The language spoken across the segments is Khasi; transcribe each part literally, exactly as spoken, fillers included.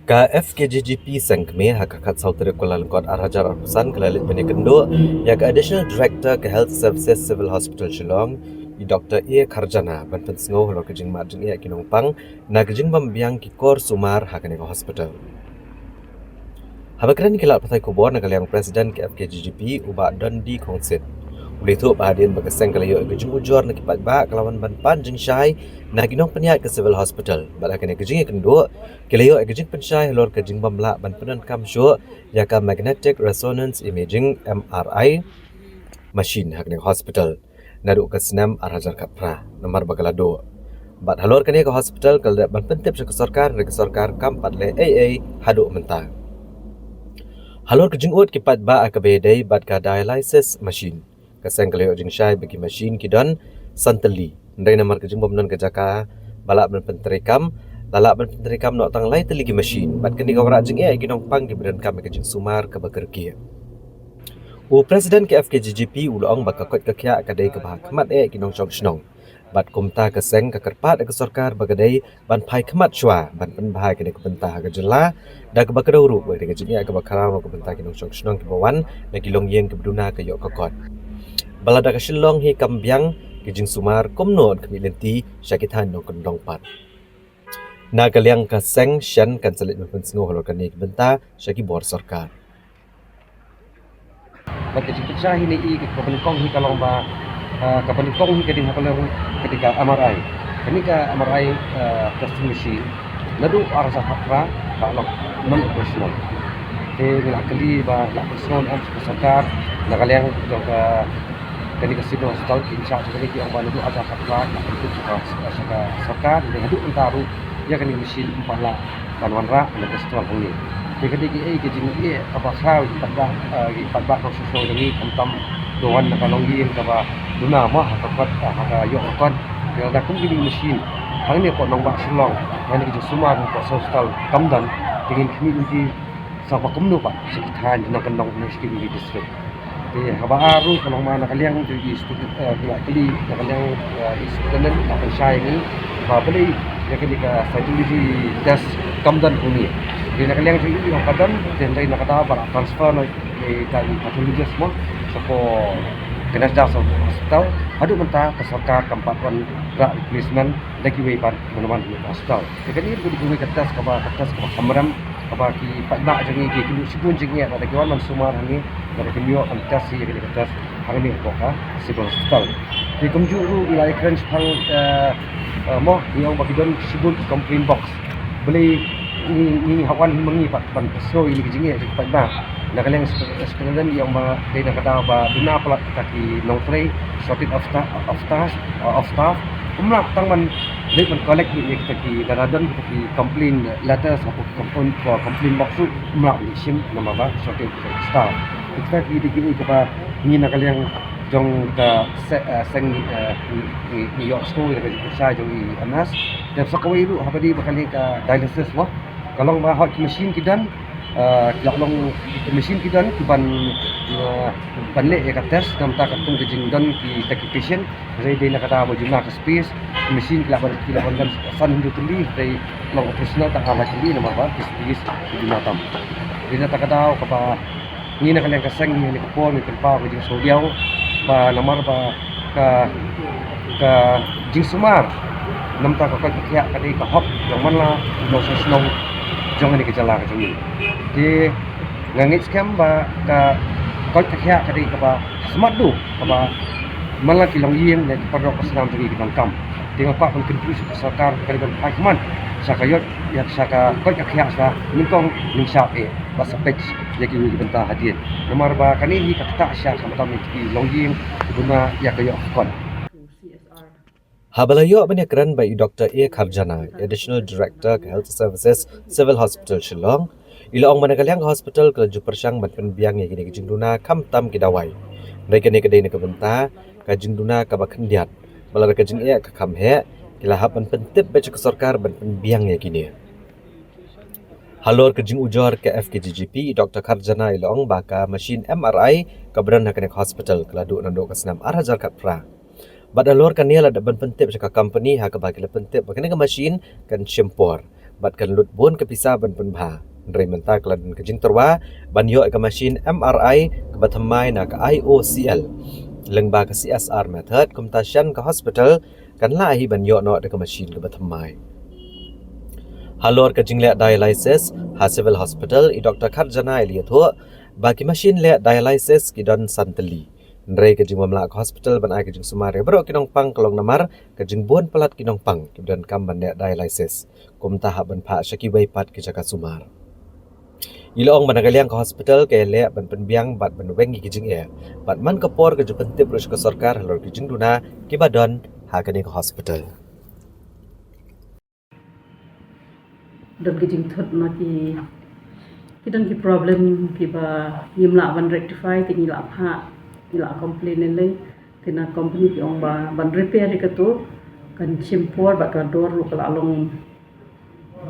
Ka F K G G P Seng Kmie ha ka khatsaw tarik Kyllalyngkot arhajar arphew san ka la leit ban ïakynduh ïa ka Additional Director ka Health Services Civil Hospital Shillong, i Doctor A Kharjana, ban pynsngew halor ka jingmad jingeh ki nongpang na ka jingbym biang ki kor sumar ha kane ka hospital. Haba kren ki lad pathai khubor na ka liang President ka F K G G P, u Bah Dundee Khongsit, u la ïathuh ba hadien ba ka seng ka la ïoh ïa ka jingujor na ki paidbah, ka la wan ban pan jingshai na ki nongpynïaid ka Civil Hospital. Bad ha kane ka jingïakynduh, ki la ïoh ïa ka jingpynshai halor ka jingbym lah ban pyndonkam shuh ïa ka Magnetic Resonance Imaging, M R I, machine ha kane ka hospital naduh ka snem arhajar khatphra, namar ba ka la duh. Bad halor kane ka hospital ka la dep ban pyntip sha ka sorkar, hynrei ka sorkar kam pat leh ei ei haduh mynta. Halor ka jingud ki paidbah ha kaba ïadei bad ka dialysis machine, ka seng ka la ïoh jingshai ba ki machine ki don san tylli, hynrei namar ka jingbym don ka jaka ba lah ban pyntreikam, la lah ban pyntreikam noh tang lai tylli ki machine. Bad kane ka wanrah jingeh ïa ki nongpang kiba donkam ïa ka jingsumar kaba kyrkieh. U President ka F K G G P u la ong ba ka koit ka khiah ka dei kaba ha khmat eh ki nongshong shnong. Bad kumta ka seng ka kyrpad ïa ka sorkar ba ka dei ban phai khmat shuwa ban pynbha ïa kane ka bynta ha ka jylla, da kaba kdew ruh ba ka dei ka jingeh kaba khraw na ka bynta ki nongshong shnong kiba wan na ki longïing kiba duna ka ïoh ka kot. Ba lada ka Shillong hi kam biang ka jingsumar, kumno yn khmih lynti sha ki thaiñ nongkyndong pat? Na ka liang ka seng shen kan sa leit ban pynsngew halor kane ka bynta sha ki bor sorkar. Bad ka jingpynshai hi ne i, ka banyngkong hi ka long ba, ah, ka banyngkong hi ka dei ha ka long ka dei ka M R I. Kane ka M R I, ah, testing machine naduh arhajar khatphra ka long non operational. Te ngi la kylli ba la pynsngew ne em sha ka sorkar na ka liang jong ka, kane ka Civil Hospital, ki in charge jong kane ki ong ba naduh arhajar khatphra la pyntip sha ka, sha ka sorkar, ne haduh mynta ruh ïa kane ka machine ym pat lah ban wanrah na ka Shillong hangne. Te ka dei kaei ka jingeh kaba khraw ïa ki paidbah, eh, ïa ki paidbah nongshong shnong jong ngi, khamtam kiba wan na ka longïing kaba duna mo ha ka kot, eh, ha ka ïoh ka kot. Te lada kum kine ki machine hangne hapoh nongbah Shillong, hangne ka jingsumar hapoh Civil Hospital kam don, te ngin khmih lynti sa ba kumno pat sha ki thaiñ nongkyndong na sha ki district. Te haba ar ruh ka long ba na ka liang jong i student, eh, ki la kylli na ka liang, eh, i student la pynshai ngi ba balei ïa kane ka cytology test kam don hangne. Te na ka liang jong i ong ka don, te hynrei na ka daw ba la transfer noh ïa ka i pathologist mo shapoh Ganesh Das Hospital. Haduh mynta ka sorkar kam pat wanrah replacement da kiwei pat kiba wan na ka hospital. Te kane ruh ka dei kawei ka test kaba, ka test kaba khamrem, kaba ki paidbah jong ngi ki kynduh shibun jingeh lada ki wan ban sumar hangne, lada kim ïoh ban test ïa kane ka test hangne hapoh ka Civil Hospital. Te kumjuh ruh ngi la ïakren shaphang, eh, eh, mo, ngi ong ba ki don shibun ki complaint box. Balei ngi, ngi hap wan hi ma ngi pat ban pynsngew ïa kine ki jingeh jong ki paidbah? Na ka liang Superintendent i ong ba dei na ka daw ba duna palat kita ki nongtrei, shortage of sta-, of staff, uh, of staff. Ym lah tang ban leit ban collect ïa kita ki, lada don kita ki complaint letters hapoh ki complaint, uh, complaint box ruh ym lah ban shim namar ba shortage of staff. Kita ki dei kiei kiba ngi na ka liang jong ka se-, uh, seng, uh, ngi, ngi, ngi ïohsngew ïa ka jingpynshai jong i M S. Te sa kawei ruh haba dei ba kane ka dialysis mo, ka long ba hooid ki machine ki don, ah, ki la long ki machine ki don ki ban, ah, ban leh ïa ka test, namar katkum ka jingdon kita ki patient, hynrei dei na ka daw ba jumno ka space, ki machine ki la ban, ki la ban don san hynriew tylli, hynrei long operational tang ar lai tylli namar ba ki space ki jumno tam. Dei na kata ka daw kaba ngi na ka liang ka seng ngi ha kane ka por ngi pynpaw ka jingsngewdiaw ba namar ba ka, ka jingsumar namar ka koit ka khiah ka dei ka hok jong man la u nongshong shnong jong kane ka jylla ka jong ngi. Te nga ngeit skhem ba ka koit ka khiah ka dei kaba smat duh kaba man la ki longïing ne ki paralok ka snam jong ngi ki donkam. Te nga kwah ban kyntu sha ka sorkar ka dei ban phai khmat sha ka ïoh ïa sha ka koit ka khiah sha nyngkong nyngshap eh bad sa peit ïa kiwei ki bynta hadien. Namar ba kane hi ka ktah sha khamtam ïa ki longïing kiba duna ïa ka ïoh ka kot. Haba la ïoh ban ïakren bad i Doctor A Kharjana, Additional Director ka Health Services Civil Hospital Shillong, i la ong ba na ka liang ka hospital ka la ju pyrshang ban pynbiang ïa kine ki jingduna khamtam ki dawai. Hynrei kane ka dei na ka bynta ka jingduna kaba khyndiat. Ba lada ka jingeh ka kham heh, ki la hap ban pyntip beit sha ka sorkar ban pynbiang ïa kine. Halor ka jingujor ka F K G G P, Doctor Kharjana i la ong ba ka machine M R I kaba don ha kane ka hospital ka la duh naduh ka snem ar hajar khatphra. Bad halor kane la dep ban pyntip sha ka company ha kaba ki la pyntip ba kane ka machine kan shim por. bad kan lut bun ka pisa ban pynbha. Hynrei mynta ka la don ka jingtyrwa ban ïoh ïa ka machine M R I kaba thymmai na ka I O C L lyngba ka C S R method, kumta shen ka hospital kan lah hi ban ïoh noh da ka machine kaba thymmai. Halor ka jingleh dialysis ha Civil Hospital, i Doctor Kharjana i la ïathuh ba ki machine leh dialysis ki don san tylli. Hynrei ka jingbym lah ka hospital ban ai ka jingsumar ïa baroh ki nongpang ka long namar ka jingbun palat ki nongpang kiba donkam ban leh dialysis, kumta hap ban phah sha kiwei pat ki jaka sumar. I la ong ba na ka liang ka hospital ka ïaleh ban pynbiang bad ban weng ïa ki jingeh, bad man ka por ka ju pyntip ruh sha ka sorkar halor ki jingduna kiba don ha kane ka hospital. Don ki jingthut na ki, ki don ki problem kiba ngim lah ban rectify, te ngi la phah, ngi la complain lei lei. Te na company ki ong ba ban repair ïa katu kan shim por bad ka dor ruh ka la long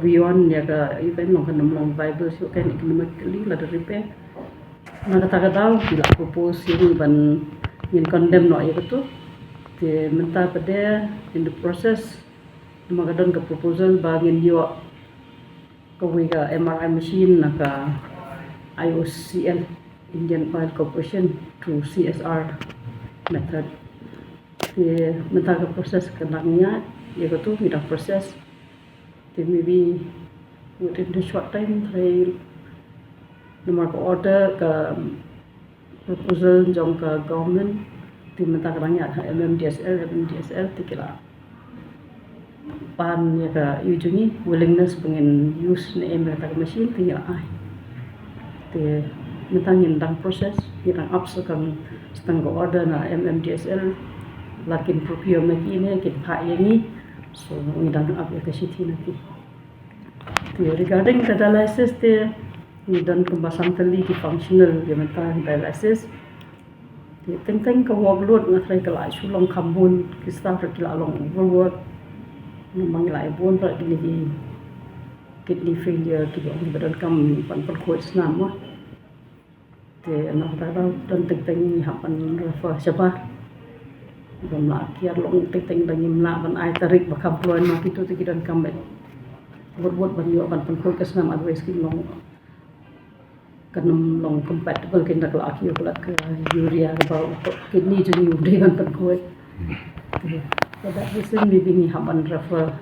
beyond ïa ka, even long kan ym long viable shuh kan economically lada repair. Na kata ka daw ki la propose ïa ngi ban ngin condemn noh ïa katu. Te mynta pat de in the process, namar ka don ka proposal ba ngin ïoh kawei ka M R I machine na ka I O C L, Indian Oil Corporation, through C S R method. Te mynta ka process ka dang ïaid, ïa katu ngi dang process. Te maybe within the short time, hynrei namar ka order, ka proposal jong ka government, te mynta ka dang ïaid ha M M D S L, M M D S L te ki la pan ïa ka, ïa jong ngi willingness ba ngin use ne em ïa kata ka machine, te ngi la ai. Te mynta ngin dang process, ngi dang ap sa kawei tang ka order na M M D S L, la kin procure ma ki ne kin phah ïa ngi. So ngi dang ap ïa ka shithi na ki. Te regarding ka dialysis te ngi don kumba san tylli ki functional ïa mynta dialysis. Te teng teng ka workload nga tharai ka la shu long kham bun, ki staff ruh ki la long overwork. Namar ngi la ïa bun ruh kine ki kidney failure kiba ong ba donkam ban pynkhuid snam mo. Te na kata ka daw don teng teng ngi hap ban refer shabar. Bym lah kiar long teng teng da ngim lah ban ai tarik ba kham ploin ma kitu te ki donkam ban wut wut ban ïoh ban pynkhuid ka snam, otherwise kin long, kan ym long compatible, kin da ka la kiew ka la ka urea kaba u kidney jong ngi u dei ban pynkhuid. Te for that reason maybe ngi hap ban refer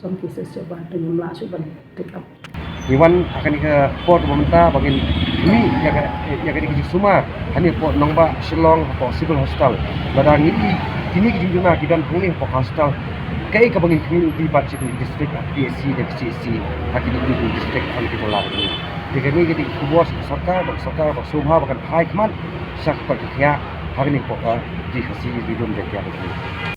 some cases shabar, te ngim lah shuh ban take up. Ngi wan ha kane ka por kaba mynta ba ngin mih ïa ka, ïa kane ka jingsumar hangne hapoh nongbah Shillong hapoh Civil Hospital. Lada ngi i kine ki jingduna ki don hangne hapoh hospital, kaei kaba ngin khmih lynti pat sha kane ka district, ha P H C ne P C H C, ha kine ki district, ha kine ki jylla. Te kane ka dei ka khubor sha ka sorkar, ba ka sorkar ba sngewbha ba kan phai khmat sha ka koit ka khiah ha kane hapoh ka Ri Khasi Ri Lum Jaintia.